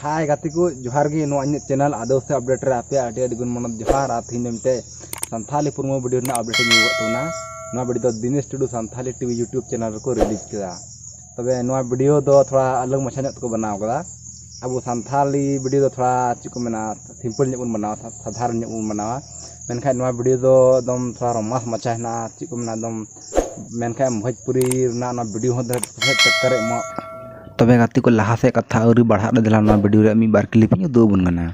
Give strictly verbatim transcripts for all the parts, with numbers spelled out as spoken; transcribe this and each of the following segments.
ᱦᱟᱭ ᱜᱟᱛᱮ ᱠᱚ, ᱡᱚᱦᱟᱨ ᱜᱮ᱾ ᱱᱚᱣᱟ ᱤᱧᱟᱹᱜ ᱪᱮᱱᱮᱞ ᱟᱫᱚ ᱥᱮ ᱟᱯᱰᱮᱴ ᱨᱮ ᱟᱯᱮ ᱟᱹᱰᱤ ᱟᱹᱰᱤ ᱜᱩᱱ ᱢᱟᱱᱚᱛ ᱡᱚᱦᱟᱨ᱾ ᱟᱨ ᱛᱮᱦᱮᱧ ᱫᱚ ᱢᱤᱫᱴᱮᱡ ᱥᱟᱱᱛᱷᱟᱞᱤ ᱯᱨᱳᱢᱳ ᱵᱷᱤᱰᱤᱭᱳ ᱨᱮᱱᱟᱜ ᱟᱯᱰᱮᱴ ᱤᱧ ᱟᱹᱜᱩ ᱠᱟᱜ ᱛᱟᱵᱚᱱᱟ᱾ ᱱᱚᱣᱟ ᱵᱷᱤᱰᱤᱭᱳ ᱫᱚ ᱫᱤᱱᱮᱥ ᱴᱩᱰᱩ ᱥᱟᱱᱛᱷᱟᱞᱤ ᱴᱤᱵᱷᱤ ᱭᱩᱴᱩᱵᱽ ᱪᱮᱱᱮᱞ ᱨᱮᱠᱚ ᱨᱤᱞᱤᱡᱽ ᱠᱮᱫᱟ᱾ ᱛᱚᱵᱮ ᱱᱚᱣᱟ ᱵᱷᱤᱰᱤᱭᱳ ᱫᱚ ᱛᱷᱚᱲᱟ ᱟᱞᱟᱜᱽ ᱢᱟᱪᱷᱟ ᱧᱚᱜ ᱛᱮᱠᱚ ᱵᱮᱱᱟᱣ ᱠᱟᱫᱟ᱾ ᱟᱵᱚ ᱥᱟᱱᱛᱷᱟᱞᱤ ᱵᱷᱤᱰᱤᱭᱳ ᱫᱚ ᱛᱷᱚᱲᱟ ᱪᱮᱫ ᱠᱚ ᱢᱮᱱᱟ, ᱥᱤᱢᱯᱚᱞ ᱧᱚᱜ ᱵᱚᱱ ᱵᱮᱱᱟᱣᱟ, ᱥᱟ-, ᱥᱟᱫᱷᱟᱨᱚᱱ ᱧᱚᱜ ᱵᱚᱱ ᱵᱮᱱᱟᱣᱟ᱾ ᱢᱮᱱᱠᱷᱟᱱ ᱱᱚᱣᱟ ᱵᱷᱤᱰᱤᱭᱳ ᱫᱚ ᱮᱠᱫᱚᱢ ᱛᱷᱚᱲᱟ ᱨᱚᱢᱟᱱᱥ ᱢᱟᱪᱷᱟ ᱦᱮᱱᱟᱜᱼᱟ, ᱪᱮᱫ ᱠᱚ ᱢᱮᱱᱟ, ᱮᱠᱫᱚᱢ ᱢᱮᱱᱠᱷᱟᱱ ᱵᱷᱳᱡᱽᱯᱩᱨᱤ ᱨᱮᱱᱟᱜ ᱱᱚᱣᱟ ᱵᱷᱤᱰᱤᱭᱳ ᱦᱚᱸ ᱫᱷᱟᱨᱮ ᱯᱟᱥᱮ ᱴᱮᱠᱠᱟᱨ ᱮ ᱮᱢᱚᱜ᱾ ᱛᱚᱵᱮ ᱜᱟᱛᱮ ᱠᱚ, ᱞᱟᱦᱟ ᱥᱮᱫ ᱠᱟᱛᱷᱟ ᱟᱹᱣᱨᱤ ᱵᱟᱲᱦᱟᱜ ᱨᱮ ᱫᱮᱞᱟ ᱱᱚᱣᱟ ᱵᱷᱤᱰᱤᱭᱳ ᱨᱮ ᱢᱤᱫ ᱵᱟᱨ ᱠᱞᱤᱯ ᱤᱧ ᱩᱫᱩᱜ ᱟᱵᱚᱱ ᱠᱟᱱᱟ᱾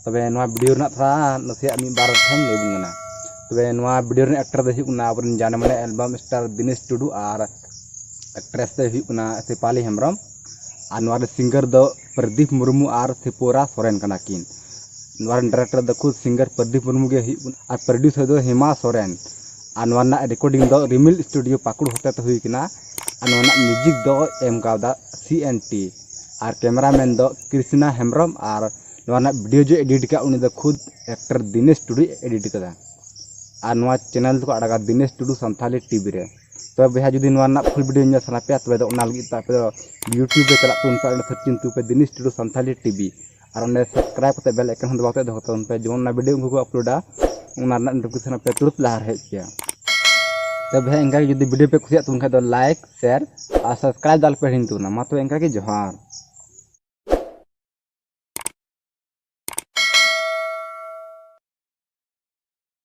ᱛᱚᱵᱮ ᱱᱚᱣᱟ ᱵᱷᱤᱰᱤᱭᱳ ᱨᱮᱱᱟᱜ ᱛᱷᱚᱲᱟ ᱱᱟᱥᱮᱭᱟᱜ ᱢᱤᱫ ᱵᱟᱨ ᱠᱟᱛᱷᱟᱧ ᱞᱟᱹᱭ ᱟᱵᱚᱱ ᱠᱟᱱᱟ᱾ ᱛᱚᱵᱮ ᱱᱚᱣᱟ ᱵᱷᱤᱰᱤᱭᱳ ᱨᱮᱱᱟᱜ ᱮᱠᱴᱟᱨ ᱫᱚ ᱦᱩᱭᱩᱜ ᱠᱟᱱᱟ ᱟᱵᱚᱨᱮᱱ ᱡᱟᱱᱮ ᱢᱟᱱᱮ ᱮᱞᱵᱟᱢ ᱥᱴᱟᱨ ᱫᱤᱱᱮᱥ ᱴᱩᱰᱩ ᱟᱨ ᱮᱠᱴᱨᱮᱥ ᱫᱚᱭ ᱦᱩᱭᱩᱜ ᱠᱟᱱᱟ ᱥᱮᱯᱷᱟᱞᱤ ᱦᱮᱢᱵᱨᱚᱢ᱾ ᱟᱨ ᱱᱚᱣᱟ ᱨᱮ ᱥᱤᱝᱜᱟᱨ ᱫᱚ ᱯᱨᱚᱫᱤᱯ ᱢᱩᱨᱢᱩ ᱟᱨ ᱥᱤᱯᱳᱨᱟ ᱥᱚᱨᱮᱱ ᱠᱟᱱᱟ ᱠᱤᱱ᱾ ᱱᱚᱣᱟ ᱨᱮᱱ ᱰᱟᱭᱨᱮᱠᱴᱚᱨ ᱫᱚ ᱠᱷᱩᱫ ᱥᱤᱝᱜᱟᱨ ᱯᱨᱚᱫᱤᱯ ᱢᱩᱨᱢᱩ ᱜᱮ ᱦᱩᱭᱩᱜ ᱠᱟᱱᱟ ᱟᱨ ᱯᱨᱚᱰᱭᱩᱥᱟᱨ ᱫᱚ ᱦᱮᱢᱟ ᱥᱚᱨᱮᱱ᱾ ᱟᱨ ᱱᱚᱣᱟ ᱨᱮᱱᱟᱜ ᱨᱮᱠᱚᱨᱰᱤᱝ ᱫᱚ ᱨᱤᱢᱤᱞ ᱥᱴᱩᱰᱤᱭᱳ ᱯᱟᱹᱠᱩᱲ ᱦᱚᱛᱮ ᱛᱮ ᱦᱩᱭ ᱠᱟᱱᱟ᱾ ᱟᱨ ᱱᱚᱣᱟ ᱨᱮᱱᱟᱜ ᱢᱤᱣᱡᱤᱠ ᱫᱚ ᱮᱢ ᱠᱟᱣᱫᱟ ᱥᱤ ᱮᱱ ᱴᱤ᱾ ᱟᱨ ᱠᱮᱢᱮᱨᱟᱢᱮᱱ ᱫᱚ ᱠᱨᱤᱥᱱᱟ ᱦᱮᱢᱵᱨᱚᱢ᱾ ᱟᱨ ᱱᱚᱣᱟ ᱨᱮᱱᱟᱜ ᱵᱷᱤᱰᱤᱭᱳ ᱡᱮ ᱮᱰᱤᱴ ᱠᱟᱜ, ᱩᱱᱤ ᱫᱚ ᱠᱷᱩᱫ ᱮᱠᱴᱚᱨ ᱫᱤᱱᱮᱥ ᱴᱩᱰᱩᱭ ᱮᱰᱤᱴ ᱠᱟᱫᱟ᱾ ᱟᱨ ᱱᱚᱣᱟ ᱪᱮᱱᱮᱞ ᱫᱚᱠᱚ ᱟᱲᱟᱜᱟ ᱫᱤᱱᱮᱥ ᱴᱩᱰᱩ ᱥᱟᱱᱛᱷᱟᱞᱤ ᱴᱤᱵᱷᱤ ᱨᱮ᱾ ᱛᱚᱵᱮ ᱵᱚᱭᱦᱟ, ᱡᱩᱫᱤ ᱱᱚᱣᱟ ᱨᱮᱱᱟᱜ ᱯᱷᱩᱞ ᱵᱷᱤᱰᱤᱭᱳ ᱧᱮᱞ ᱥᱟᱱᱟ ᱯᱮᱭᱟ, ᱛᱚᱵᱮ ᱫᱚ ᱚᱱᱟ ᱞᱟᱹᱜᱤᱫ ᱛᱮ ᱟᱯᱮ ᱫᱚ ᱭᱩᱴᱩᱵᱽ ᱨᱮ ᱪᱟᱞᱟᱜ ᱛᱟᱵᱚᱱ ᱯᱮ, ᱚᱸᱰᱮ ᱥᱟᱨᱪ ᱪᱤᱱᱛᱩ ᱯᱮ ᱫᱤᱱᱮᱥ ᱴᱩᱰᱩ ᱥᱟᱱᱛᱷᱟᱞᱤ ᱴᱤᱵᱷᱤ᱾ ᱟᱨ ᱚᱸᱰᱮ ᱥᱟᱵᱥᱠᱨᱟᱭᱤᱵᱽ ᱠᱟᱛᱮ ᱵᱮᱞ ᱟᱭᱠᱚᱱ ᱦᱚᱸ ᱫᱚᱵᱟᱣ ᱠᱟᱛᱮ ᱫᱚᱦᱚ ᱛᱟᱵᱚᱱ ᱯᱮ, ᱡᱮᱢᱚᱱ ᱚᱱᱟ ᱵᱷᱤᱰᱤᱭᱳ ᱩᱱᱠᱩ ᱠᱚ ᱟᱯᱞᱳᱰᱟ, ᱚᱱᱟ ᱨᱮᱱᱟᱜ ᱱᱳᱴᱤᱯᱷᱤᱠᱮᱥᱚᱱ ᱟᱯᱮ ᱛᱩᱨᱩᱛ ᱞᱟᱦᱟ ᱨᱮ ᱦᱮᱡ ᱯᱮᱭᱟ᱾ ᱛᱚᱵᱮ ᱦᱮᱸ, ᱤᱱᱠᱟ ᱜᱮ ᱡᱩᱫᱤ ᱵᱷᱤᱰᱤᱭᱳ ᱯᱮ ᱠᱩᱥᱤᱭᱟᱜ ᱛᱟᱵᱚᱱ ᱠᱷᱟᱡ ᱫᱚ ᱞᱟᱭᱤᱠ, ᱥᱮᱭᱟᱨ ᱟᱨ ᱥᱟᱵᱥᱠᱨᱟᱭᱤᱵᱽ ᱫᱚ ᱟᱞᱚᱯᱮ ᱦᱤᱲᱤᱧ ᱛᱟᱵᱚᱱᱟ᱾ ᱢᱟ ᱛᱚᱵᱮ ᱤᱱᱠᱟ ᱜᱮ, ᱡᱚᱦᱟᱨ᱾